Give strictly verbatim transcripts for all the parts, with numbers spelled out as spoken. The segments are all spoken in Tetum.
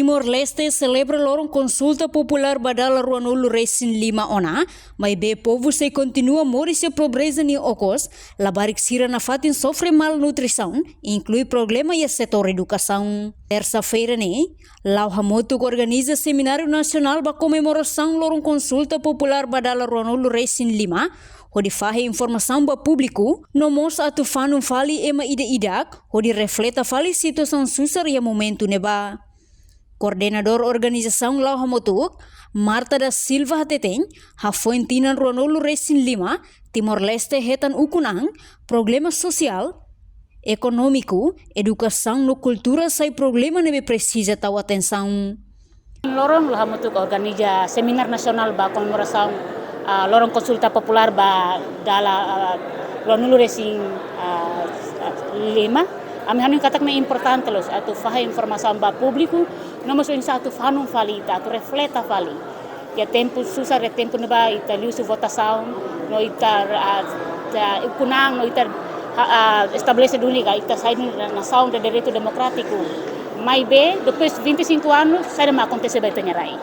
Timor-Leste selebra loron konsulta populár ba dala ruanulu resin lima ona, maibé povu sei kontinua moris iha pobreza nia okos, labarik sira nafatin sofre malnutrisaun, inklui problema iha setór edukasaun. Tersa-feira ne'e, La'o Hamutuk organiza semináriu nasionál ba komemorasaun loron konsulta populár ba dala ruanulu resin lima, hodi fahe informasaun ba públiku, no mós atu fanun fali ema ida-idak, hodi refleta fali situasaun susar iha momentu ne'ebá. Koordenadór organizasaun La'o Hamutuk, Marta da Silva hateten, hafoin tinan ruanulu resin lima, Timor-Leste hetan ukun-an, problema sosiál, ekonómiku, edukasaun no kultura sai problema ne'ebé presiza tau atensaun. Loron La'o Hamutuk organiza semináriu nasionál ba komemorasaun, ah, loron konsulta populár ba dala, ah, ruanulu resin, ah, lima. Ami hanoin katak ne'e importante loos atu fahe informasaun ba públiku, no mós oinsá atu fanun fali ita, atu refleta fali. Iha tempu susar, iha tempu ne'ebá ita liuhusi votasaun, no ita, ah, ita ukun-an, no ita, ah, ah, estabelese duni katak ita sai nasaun de direitu demokrátiku. Maibé, depois vinte e cinco anos, saida mak akontese ba ita-nia rai?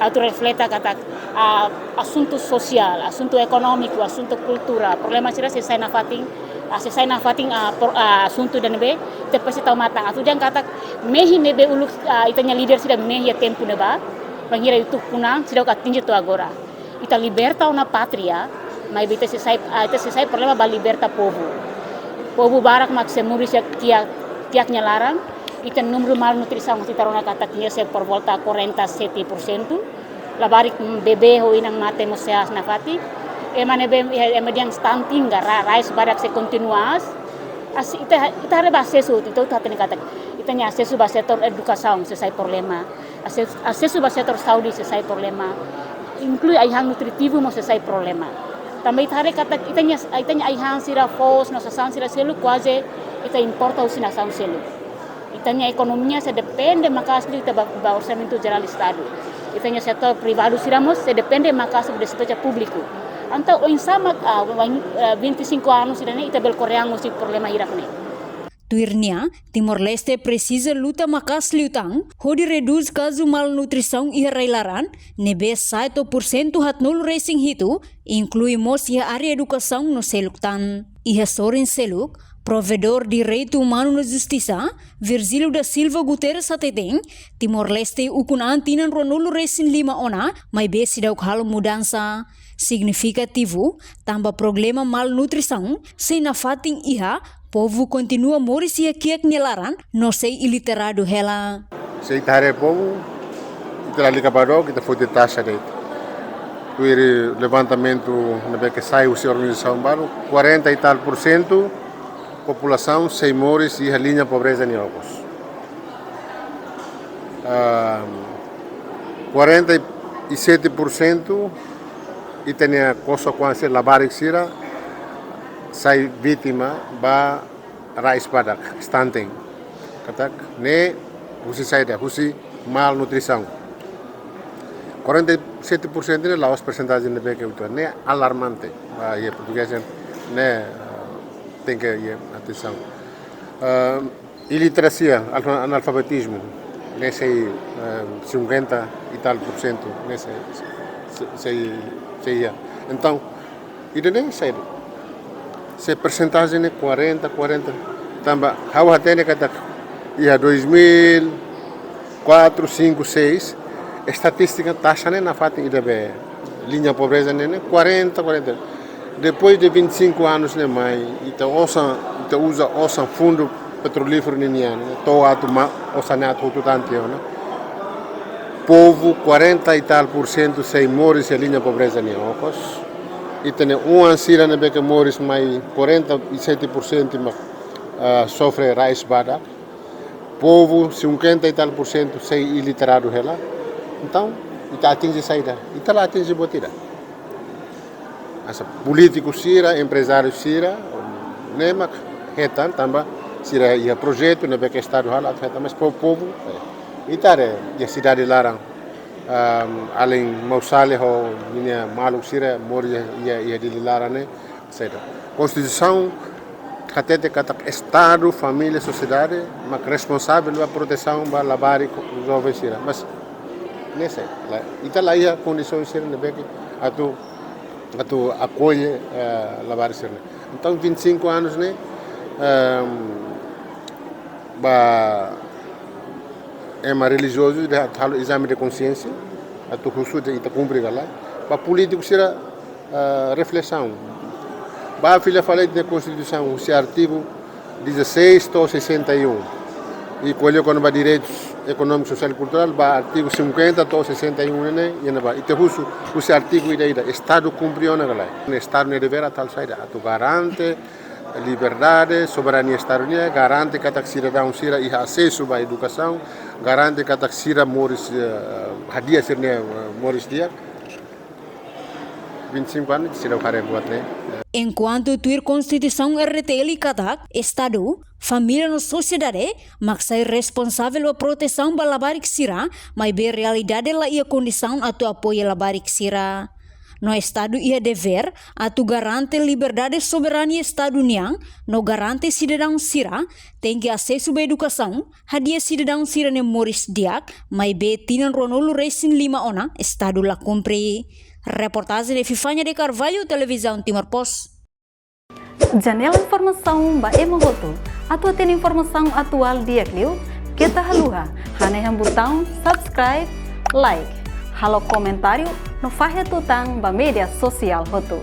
Atu refleta katak, ah, asuntu sosiál, asuntu ekonómiku, asuntu kultura, problema sira sei sai nafatin, ah, sei sai nafatin, ah, por, ah, asuntu ida ne'ebé, ita presiza tau matan. Atu dehan katak, mehi ne'ebé uluk, ah, ita-nia líder sira mehi iha tempu ne'ebá, bainhira ita ukun-an, seidauk atinje to'o agora. Ita liberta ona pátria, maibé ita sei sai, ah, ita sei sai problema ba liberta povu. Povu barak mak sei moris iha kiak, kiak nia laran, ita númeru malnutrisaun, ita rona katak nia sei por volta quarenta e sete por cento. Labarik, mm, bebé ho inan mate mós sei aas nafatin. Ema ne'ebé, eh, ema dehan stunting ka ra-, rais badak sei kontinua aas. As-, ita, ita haree ba asesu, ita, ita hatene katak ita-nia asesu ba setór edukasaun sei sai problema. Ases-, asesu ba setór saúde sei sai problema. Inklui ai-han nutritivu mós sei sai problema. Tanba ita haree katak ita-nia, ita-nia ai-han sira, foos no sasán sira seluk kuaze ita importa husi nasaun seluk. Ita-nia ekonomia sei depende maka'as liu ita ba, ba orsamentu jerál Estadu. Ita-nia setór privadu sira mós sei depende maka'as ba despeza públiku. Entaun, oinsá mak, ah, wain, ah, vinte e cinco anos ida-ne'e ita bele korre an husi problema hirak ne'e? Tuir nia, Timor-Leste presiza luta maka'as liután, hodi redús kazu malnutrisaun iha rai-laran, ne'ebé sa'e to'o pursentu haatnulu resin hitu, inklui mós iha área edukasaun no seluk tan. Iha sorin seluk, Provedór Direitu Umanu no Justisa, Virgílio da Silva Guterres hateten, Timor-Leste ukun-an tinan ruanulu resin lima ona, maibé seidauk halo mudansa signifikativu, tanba problema malnutrisaun sei nafatin iha, povu kontinua moris iha kiak nia laran, no sei iliteradu hela. Se ita haree povu, ita lalika ba dook, ita foti taxa de'it. Tuir levantamentu ne'ebé ke sai husi organizasaun balu, quarenta e tal por cento populasaun sei moris iha liña pobreza nia okos. Ah, quarenta e sete por cento ita-nia kosokoan sira, labarik sira sai vítima ba rais badak, stunting. Katak ne'e husi saida, husi malnutrisaun. Quarenta e sete por cento ne'e la'ós persentajen ne'ebé ke uitoan, ne'e alarmante. Ah, iha portugés ne'e, ah, tenke iha atensaun. Ah, iliterasia, alfa-, analfabetizmu, ne'e sei, ah, cinquenta e tal por cento, ne'e sei, sei, sei, sei iha. Entaun, ida-ne'e saida? Se persentajen ne'e quarenta, quarenta. Tanba, ha'u hatene katak iha dois mil e quatro, cinco, seis, estatístika taxa ne'e nafatin ida be liña pobreza ne'e, ne'e quarenta, quarenta. Depois de vinte e cinco anos ne'e mai, ita osan, ita uza osan fundu petrolíferu ninian, ne'e, to'o atu ma, osan ne'e atu hotu tan tiha ona. Povu quarenta e tal por cento sei moris iha liña pobreza nia okos. Ita-nia oan sira ne'ebé ke moris mai quarenta e sete por cento mak, ah, sofre rais badak. Povu cinquenta e tal por cento sei iliteradu hela. Entaun, ita atinje saida? Ita la atinje buat ida. Hanesan polítiku sira, emprezáriu sira, ne'e mak hetan, tanba sira iha projetu ne'ebé ke Estadu halo atu hetan, mas po-, povu, eh, ita haree iha sidade laran, ah, alin Mausale ho ninia maluk sira moris iha, iha, iha Dili laran ne'e, saida? Konstituisaun Hatete katak Estadu, família, sosiedade mak responsavel ba protesaun ba labarik joven sira. Mas ne'e sei, la, ita la iha kondisaun sira ne'ebé ke atu, atu akolle, eh, labarik sira-ne'e. Entaun, vinte e cinco anos ne'e, ehm, ba ema relijiozu atu halo ezame de konsiénsia, atu husu de'it ita kumpre ka lae. Ba polítiku sira, ah, reflesaun. Ba fila fali iha Konstituisaun, husi artigu dezasseis to'o sessenta e um. I ko'alia kona-ba direitus ekonómiku, sosiál i kulturál, ba artigu cinquenta to'o sessenta e um ne'e, iha ne'ebá. Ita husu, husi artigu ida-idak, Estadu kumpre ona ka lae. Estadu nia devér atu halo saida, atu garante liberdade, soberania Estadu nian, garante katak sidadaun sira iha asesu ba edukasaun, garante katak sira moris, eh, hadi'a sira-nia, eh, moris di'ak. Vinte e cinco anos seidauk haree buat ne'e. Enkuantu tuir Konstituisaun R D T L katak Estadu, família no sosiedade mak sai responsavel ba protesaun ba labarik sira, maibé realidade la iha kondisaun atu apoia labarik sira. No Estadu iha devér atu garante liberdade, soberania Estadu nian, no garante sidadaun sira tenke asesu ba edukasaun, hadi'a sidadaun sira-nia moris di'ak, maibé tinan ruanulu resin lima ona Estadu la kumpre. Reportajen Epifania de Carvalho, Televizaun Timor Post. Janela informasaun ba ema hotu. Atu hatene informasaun atuál di'ak liu, keta haluha hanehan butaun subscribe, like, halo komentáriu no fahe tutan ba média sosiál hotu.